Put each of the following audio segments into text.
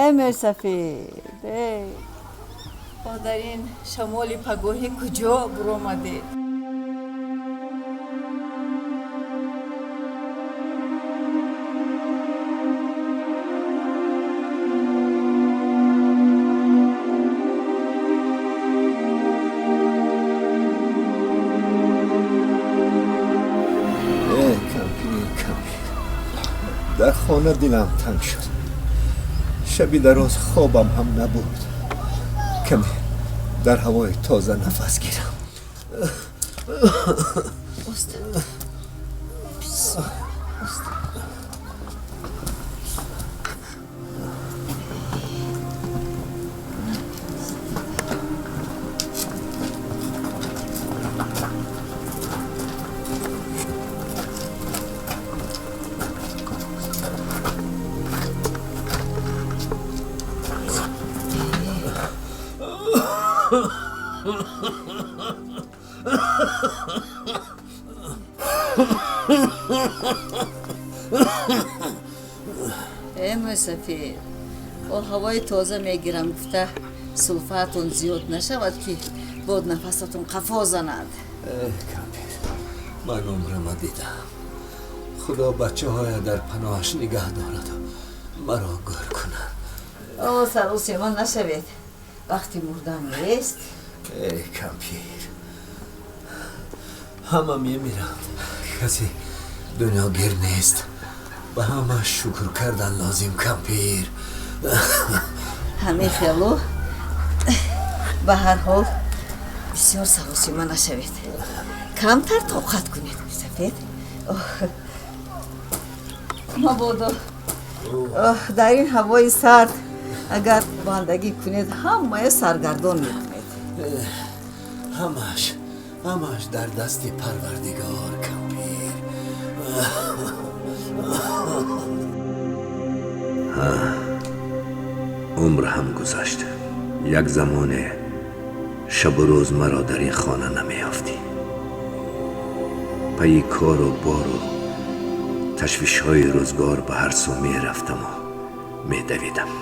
Э, мӯйсафед, э, дар ин шамоли пагоҳӣ куҷо буромадед? Э, кампир, кампир, дар хона дилам танг шуд. Шаби дароз хобам ҳам набуд. Каме дар ҳавои тоза нафас гирам. Оста. Оста. Э, мӯйсафед, бо ҳавои тоза мегирам гуфта, сулфаатон зиёд нашавад, ки бод нафасатон қафо занад. Э, кампир, ман умрама дидам. Худо бачаҳоя дар паноҳаш нигаҳ дораду маро гӯр кунад. О, саросема нашавед, вақти мурдан нест. Э, кампир, ҳама мемиранд, касе дунёгир нест. Ба ҳама шукр кардан лозим, кампир. Ҳамин хелу, ба ҳар ҳол, бисёр саросима нашавед, камтар тоқат кунед, мӯйсафед. Мабодо дар ин ҳавои сард агар бандагӣ кунед, ҳамая саргардон мекунед. Ҳамаш, ҳамаш дар дасти Парвардигор, кампир. Умр ҳам гузашт. Як замоне шабу рӯз маро дар ин хона намеёфтӣ. Пайи кору бору ташвишҳои рӯзгор ба ҳар сӯ мерафтаму медавидам.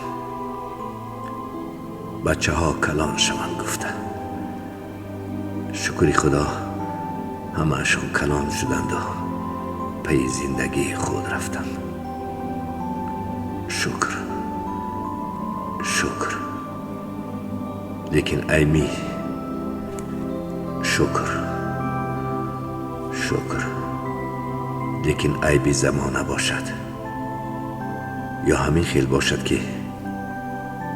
Бачаҳо калон шаванд гуфта. Шукри Худо, ҳамаашон калон шуданду пайи зиндагии худ рафтанд. Шукр, шукр, лекин айми шукр, шукр, лекин айби замона бошад ё ҳамин хел бошад, ки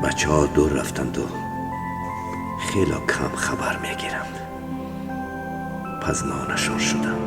бачаҳо дур рафтанду хело кам хабар мегиранд. Пазмонашон шудам.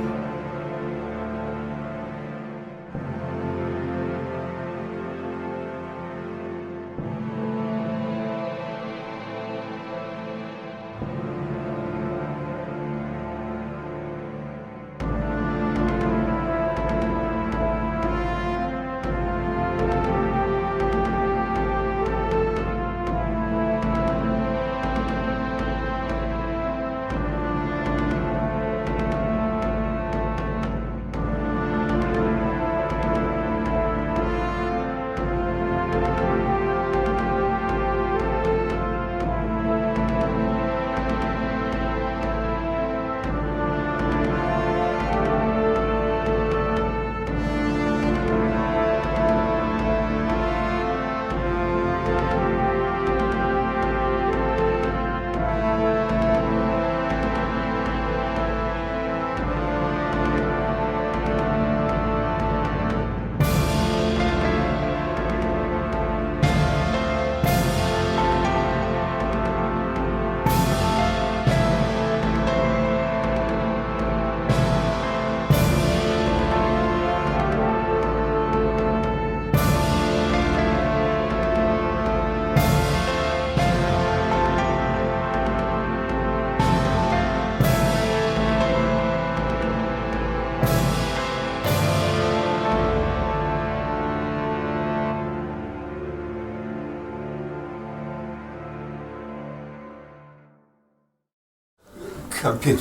Кампир,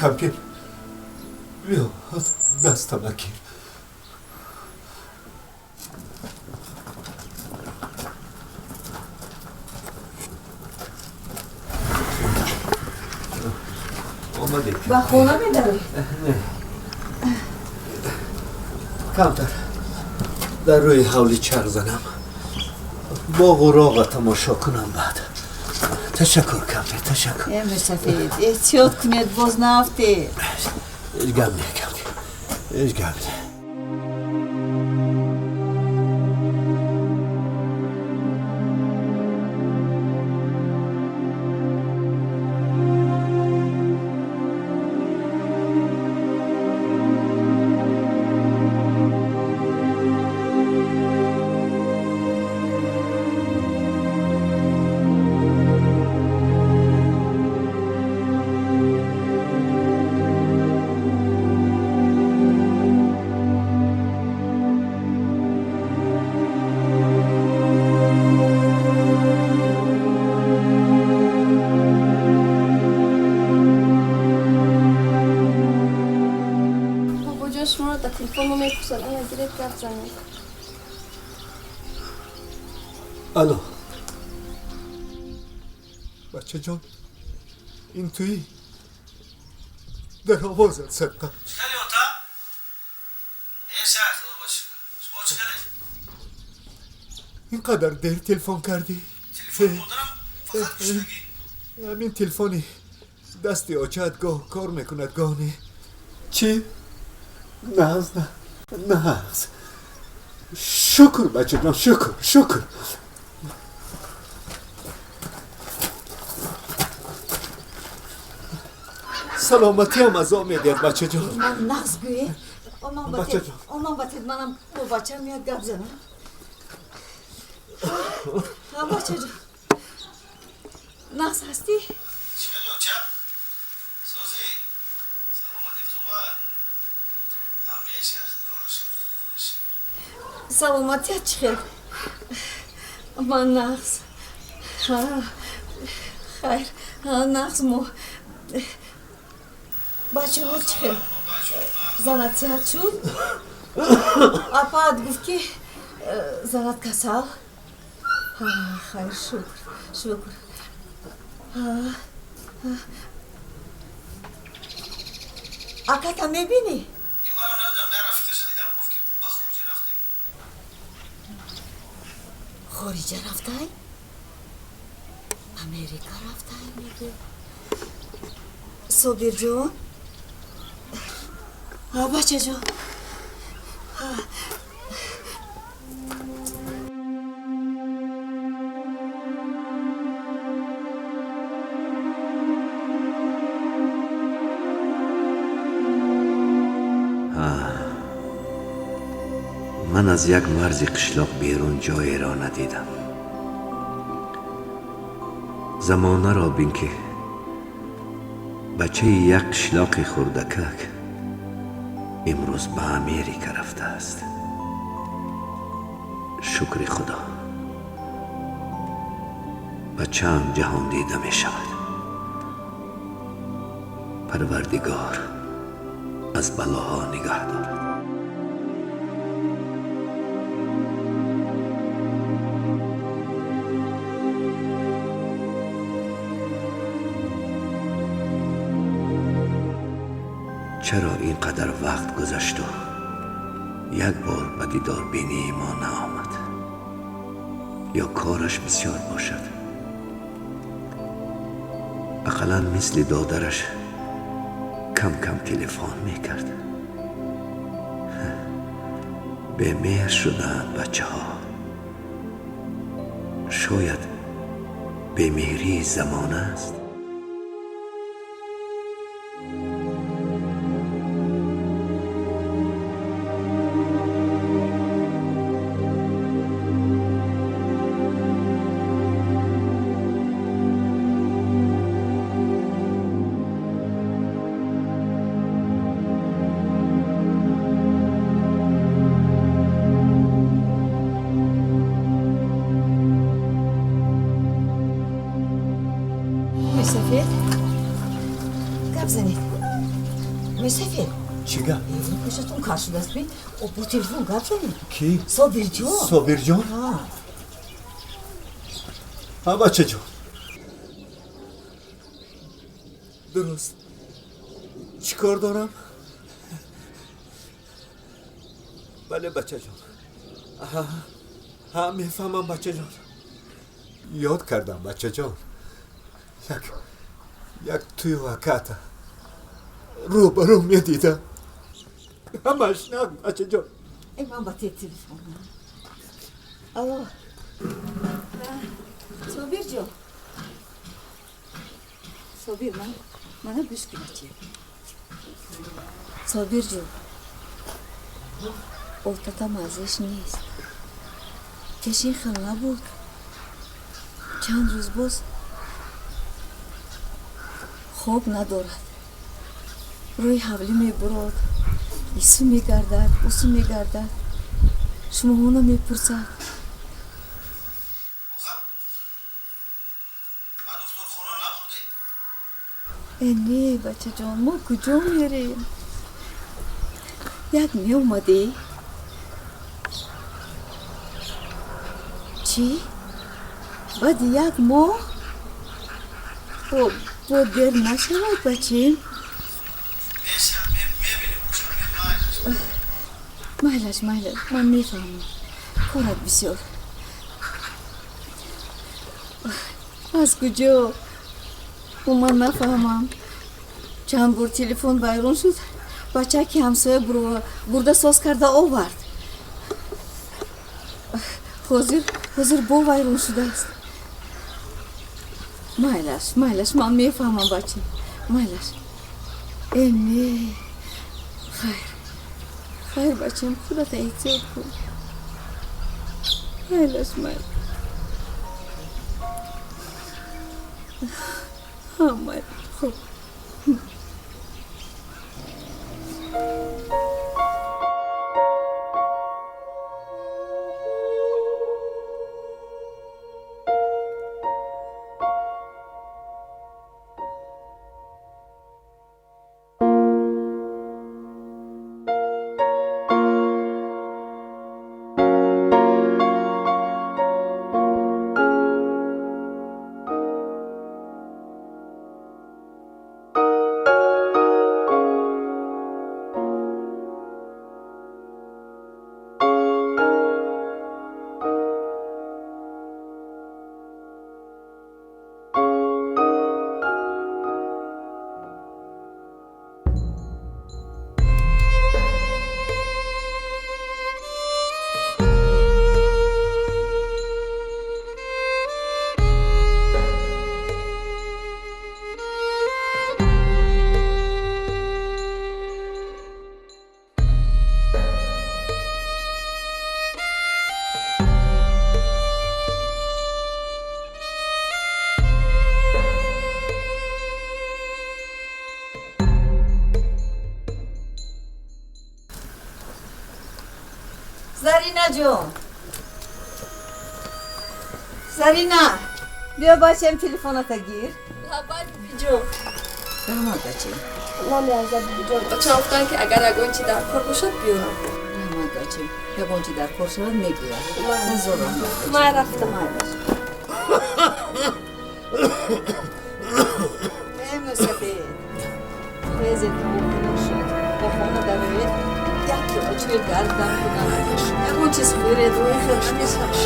кампир, биё, дастама гир. Омадед. Ба хона медаред? Камтар дар рӯи ҳавли чарх занам, боғу роға тамошо кунам баъд. Ташаккур, камтар, ташаккур. Э, мирсафед, эҳтиёт кунед, боз наафтед. Ҳеҷ гап не, камтар, ҳеҷ гап не. Алло. Бача ҷон, ин туӣ? Дар овозат садқа. Чӣ ота? Меша, худо ба шукр. Шумо чӣ хеле? Ин қадар дер телефон кардӣ? Телефон модарам фақат гӯштагӣ. Ҳамин телефони дасти очаат гоҳ кор мекунад, гоҳ не. Чӣ? Нағз, на, нағз. Шукр, бача ҷон, шукр, шукр. Саломатиам азоб медиҳад, бачаҷон. Ман нағз гӯе? Оман батед, манам бо бачам як гап занам. Ҳа, бачаҷон, нағз ҳастӣ? Чӣ хеле, оча? Созӣ? Саломатит хуба? Ҳамеша, худоро шукр, худоро шукр. Саломатият чӣ хел? Ман нағз. Ҳа, хайр, нағз мо. Бачаҳо чӣ хел? Занат сиҳат шуд? Апаат гуфт, ки занат касал. Хайр, шукр, шукр. Аката мебинӣ? Иманам надонам, на рафиқаша дидам, гуфт, ки ба хориҷа рафтагӣ. Хориҷа рафтай? Америка рафтай, мегӯ. Собирҷон? Ҳа, бачаҷон. Ман аз як марзи қишлоқ берун ҷоеро надидам. Замонаро бин, ки бачаи як қишлоқи хурдакак имрӯз ба Америка рафтааст. Шукри Худо, бачаам ҷаҳон дида мешавад. Парвардигор аз балоҳо нигаҳ дорад. Чаро ин қадар вақт гузашту як бор ба дидорбинии мо наомад? Ё кораш бисёр бошад? Ақаллан мисли додараш кам-кам телефон мекард. Бемеҳр шудаанд бачаҳо. Шояд бемеҳрии замона аст. Мирсафед, гап занед. Мирсафед. Чӣ гап? Гӯшатон кар шудааст, бин. Бо телефон гап занед. Кӣ? Собирҷон. Собирҷон? Ҳа, бачаҷон. Дуруст. Чӣ кор дорам? Бале, бачаҷон. Ҳа, мефаҳмам, бачаҷон. Ёд кардам, бачаҷон. Як тую аката рӯбарӯ медидам. Ҳамаш нақ, бачаҷон. Эй, ман ба те телефон. Алло. Собир ҷон. Собир, ман мана гӯш кун, бача. Собир ҷон. Отата маззаш нест. Пеш ин хел набуд. Чанд рӯз боз хоб надорад. Рӯи ҳавлӣ мебурод, ису мегардад, усу мегардад. Шумоҳоно мепурсад. Ба духтурхона набурдед? Э, не, бачаҷон, мо куҷо мерем? Як меомадӣ? Чӣ? Баъди як моҳ? Бо дер нашавад, бачем? Майлаш, майлаш, ман мефаҳмам. Корат бисёр. Аз куҷо? Ман нафаҳмам. Чанд бор телефон вайрон шуд, бача ки ҳамсоя бурда соз карда овард. Ҳозир бо вайрон шудааст. Майлаш, майлаш, ман мефаҳмам, бача. Майлаш. Э, не. Хайр. Хайр, бачам, худата эҳтиёт кун. Майлаш, майлаш. Ҳа, майлаш, хуб. Зарина ҷон, Зарина, биё бачаем, телефоната гир. Лабай, бибиҷон. Раҳмат, бачаем. Намеарзад, бибиҷон. Бачаам гуфтанд, ки агар ягон чи дар кор бошад, биёрам. Раҳмат, бачаем. Ягон чи дар кор шавад, мегӯям. Ҳазор раҳмат. Ман рафтам. Э, мусафир, хезед, ҳаво хунук шуд. Ба хона дароед, як пиёла чой гарм дам кунам. Ягон чиз хӯред, рӯи хел намешавад.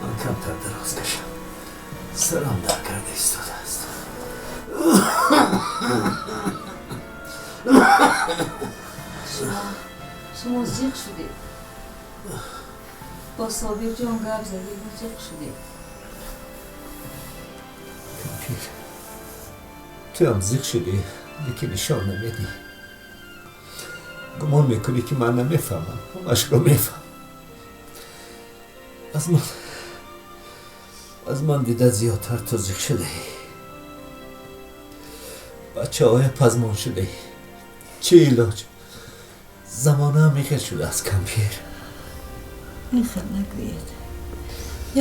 Ман камтар дароз кашам. Сарам дар карда истодааст. Шумо зиқ шудед. Бо Собирҷон гап задед, зиқ шудед. Кампир, туам зиқ шудӣ, лекин нишон намедиҳӣ. Гумон мекунӣ, ки ман намефаҳмам. Ҳамашро мефаҳмам. Аз ман дида зиёдтар ту зиқ шудаӣ. Бачаҳоя пазмон шудаӣ. Чӣ илоҷ? Замона ҳам ихел шудааст, кампир. Ин хел нагӯед.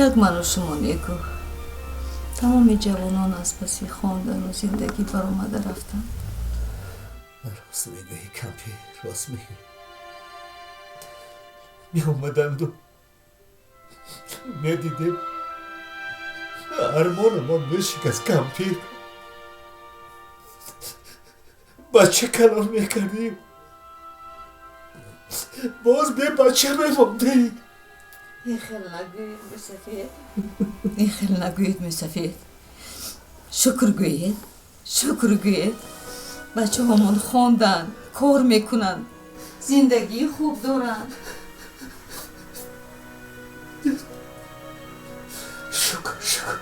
Як ману шумо неку. Тамоми ҷавонон аз паси хондану зиндагӣ баромада рафтанд. Рост мегӯӣ, кампир, рост мегӯӣ. Меомаданду медидем, армонамон мешикаст, кампир. Бача калон мекардем, боз бебача мемондем. Ин хел нагӯед, мусафед, ин хел нагӯед, мусафед. Шукр гӯед, шукр гӯед. Бачаҳомон хонданд, кор мекунанд, зиндагии хуб доранд. Шукр, шукр,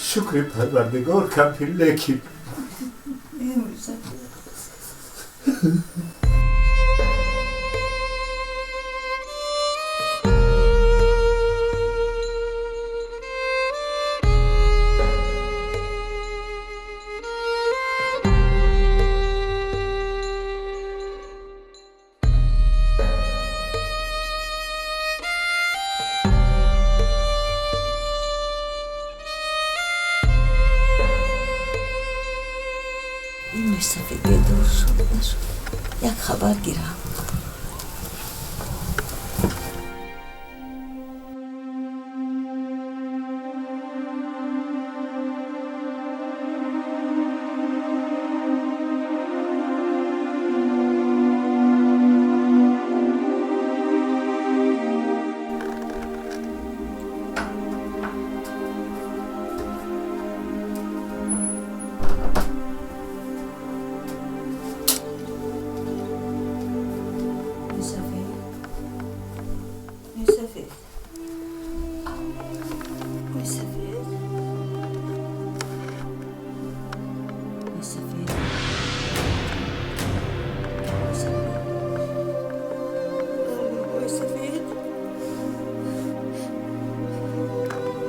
шукри Парвардигор, кампир, лекин мусафед. Мусафед бедор шуд, нашуд, як хабар гирам. Мусафед, мусафед, мусафед, мусафед, мусафед,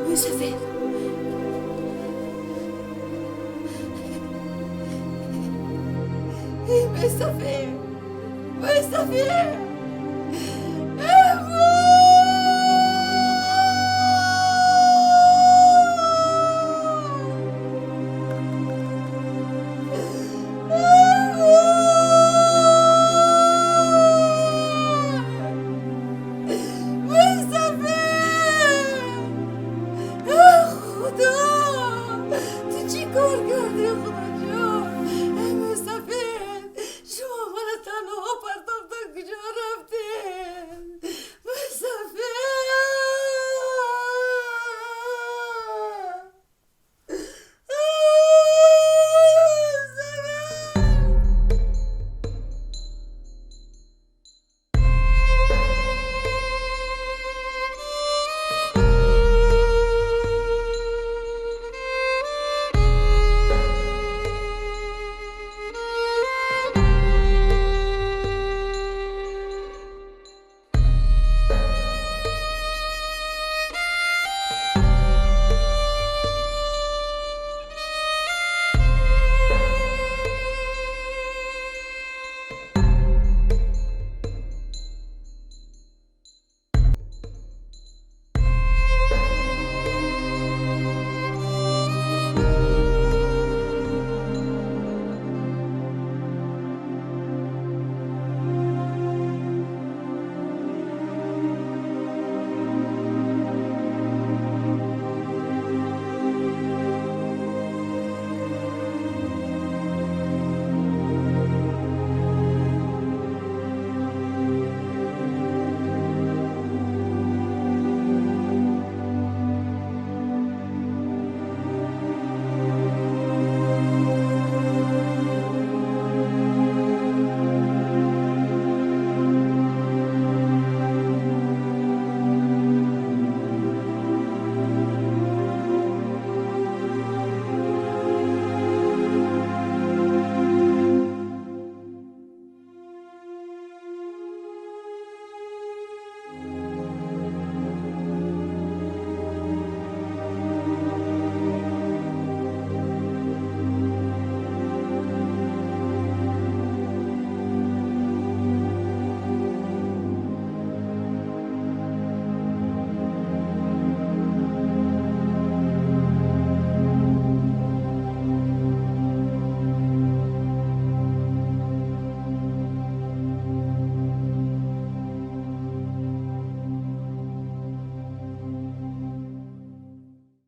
мусафед. Мусафед, мусафед.